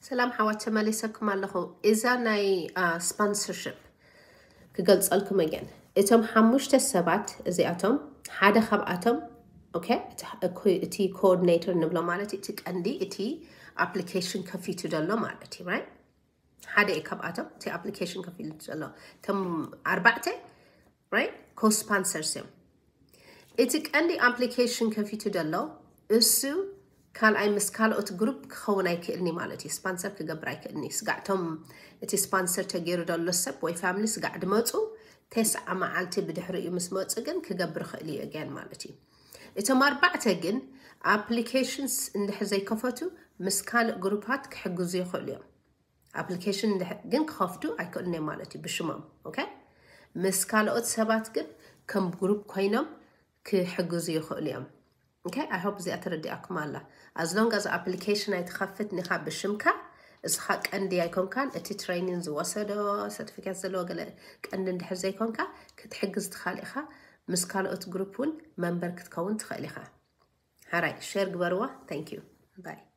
ሰላም ሓዋት፣ ተመሊሰኩም ኣለኹ። እዛ ናይ ስፖንሰርሽፕ ክገልጸልኩም again። እቶም ሓሙሽተ ሰባት እዚኣቶም ሓደ ካብኣቶም okay፣ እቲ ኮኦርዲኔተር ንብሎ ማለት እቲ ቀንዲ እቲ ኣፕሊኬሽን ከፊቱ ዘሎ ማለት እዩ right። ሓደ እዩ ካብኣቶም እቲ ኣፕሊኬሽን ከፊቱ ዘሎ። እቶም ኣርባዕተ right ኮስፖንሰርስ እዮም። እቲ ቀንዲ ኣፕሊኬሽን ከፊቱ ዘሎ እሱ ካልኣይ ምስ ካልኦት ግሩፕ ክኸውን ኣይክእልኒ ማለት እዩ። ስፖንሰር ክገብር ኣይክእልኒ። ስጋዕቶም እቲ ስፖንሰር ተገይሩ ዘሎ ሰብ ወይ ፋሚሊ ስጋዕ ድመፁ ተስዓ መዓልቲ ብድሕሪኡ ምስ መፁ ግን ክገብር ክእል እዩ again ማለት እዩ። እቶም ኣርባዕተ ግን ኣፕሊኬሽንስ እንድሕር ዘይከፈቱ ምስ ካልእ ግሩፓት ክሕግዙ ይኽእሉ እዮም። ኣፕሊኬሽን ግን ክኸፍቱ ኣይክእሉን እዮም ማለት እዩ ብሽሞም okay። ምስ ካልኦት ሰባት ግን ከም ግሩፕ ኮይኖም ክሕግዙ ይኽእሉ እዮም okay። I hope እዚኣ ተረዲኣኩም ኣላ። As long as ኣፕሊኬሽን ኣይትኸፍት ኒኻ ብሽምካ እስኻ ቀንዲ ኣይኮንካን። እቲ ትሬኒንግ ዝወሰዶ ሰርቲፊኬት ዘለዎ ገለ ቀንዲ እንድሕር ዘይኮንካ ክትሕግዝ ትኽእል ኢኻ። ምስ ካልኦት ግሩፕ እውን መንበር ክትከውን ትኽእል ኢኻ። ሓራይ ሼር ግበርዋ። Thank you bye።